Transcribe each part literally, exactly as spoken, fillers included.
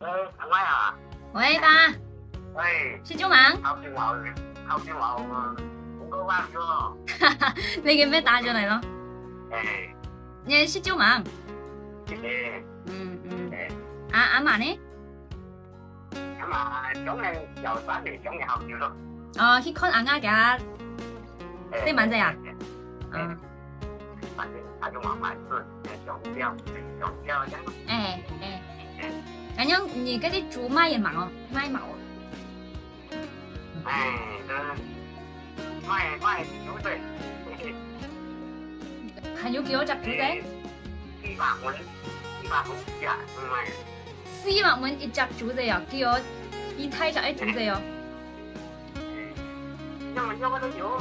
喂，阿妹啊，喂，爸，喂，食晝吂？好久無，好久無，嗯，通過話了哦。你今日打轉來咯？哎，你食晝吂？食了。嗯嗯。哎，啊，阿嫲呢？阿嫲，想你，小三年，想你好久咯。哦，去看阿嬤佢。哎，細妗仔啊？哎，哎，嗯。反正他就慢慢做，想不到，想不到，這樣。哎哎哎，恁樣你該兜豬賣吂哦？賣吂哦？哎，這賣賣豬仔，還有幾多隻豬仔？哎，四百文，四百文一隻，賣。四百文一隻豬仔哦，幾多？幾大隻个豬仔哦？要麼要麼都有，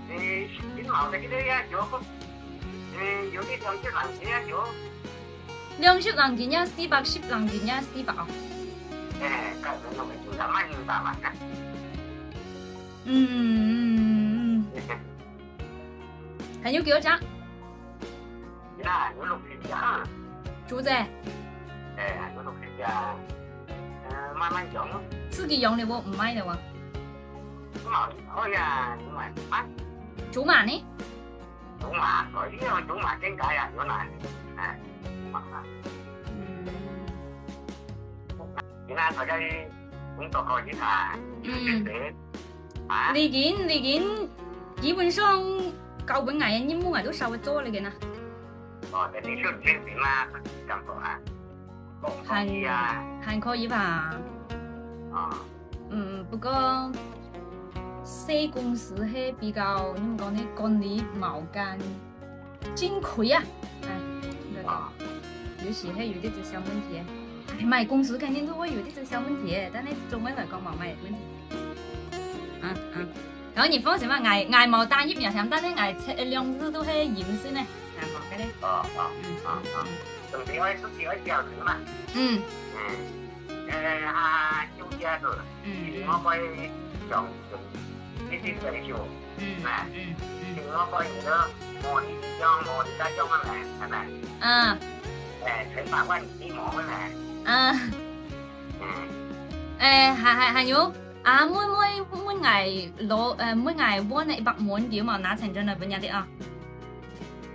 哎，十斤毛的這個也有，哎，有的兩十零斤也有。兩十零斤也四百，十零斤也四百哦。哎，該人都沒多少，賣五百萬啊。嗯嗯嗯嗯。還有幾多隻？那有六十隻啊。豬仔？哎，有六十隻啊。呃，慢慢養咯。自己養的無，毋賣的無？嘛，可以啊，有賣啊。豬嫲呢？豬嫲，可以啊，豬嫲更加啊，有哪裡？哎，豬嫲啊。嗯。你看大家工作可以啊，嗯。有些人啊。你已經，你已經基本上交分𠊎个任務，𠊎都稍微做了个啦。哦，那你就認真嘛，感覺啊，哦，可以啊。還，還可以吧。啊。嗯，不過細公司係比較，仰般講呢，管理無恁正規啊。哎，對。啊。有時係有兜仔小問題个。哎，麼个公司肯定都會有兜仔小問題个，但係總个來講無麼个問題。啊啊。然後你放心嘛，𠊎，𠊎無打疫苗，但係𠊎切兩次都係陰性个。 啊，無个咧。哦，哦，嗯，哦，哦。嗯。總之愛自己愛小心嘛。嗯。嗯。呃，啊，休假个，嗯，嗯。另外愛上，一直在修，嗯，哎，嗯，嗯。另外愛你个，無你這樣，無你那樣啊，哎，哎。嗯。哎，千把萬你莫問哎。嗯。嗯。哎，還，還，還有，啊，問，問，問𠊎老，呃，問𠊎問个一百文，有無拿錢轉來分人家啊？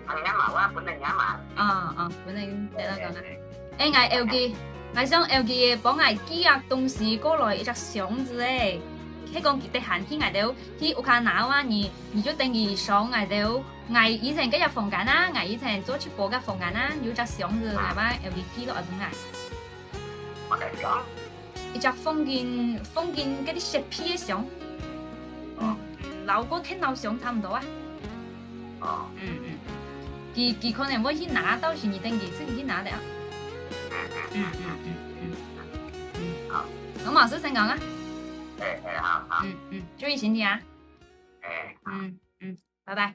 啊，你嘛，我本來也嘛。啊，啊，本來得到講啦。對，對，對。哎，𠊎有記，𠊎想有記幫𠊎寄个東西過來一隻箱仔誒。係講佢得閒去𠊎兜，去屋下拿啊，你，你就等佢上𠊎兜。𠊎以前該隻房間啊，𠊎以前做直播个房間啊，有隻箱仔，啊。𠊎話有記寄落來分𠊎。麼个箱？ 一隻放緊，放緊該兜設備个箱。哦。嗯，摎个電腦箱差毋多啊。哦。嗯，嗯。佢，佢可能會去拿，到時你等佢自己去拿了啊。嗯，嗯，嗯，嗯，嗯，嗯。嗯。好。𠊎無事先講啊。哎，哎，好，好。嗯，嗯，注意身體啊。哎，好。嗯，嗯，拜拜。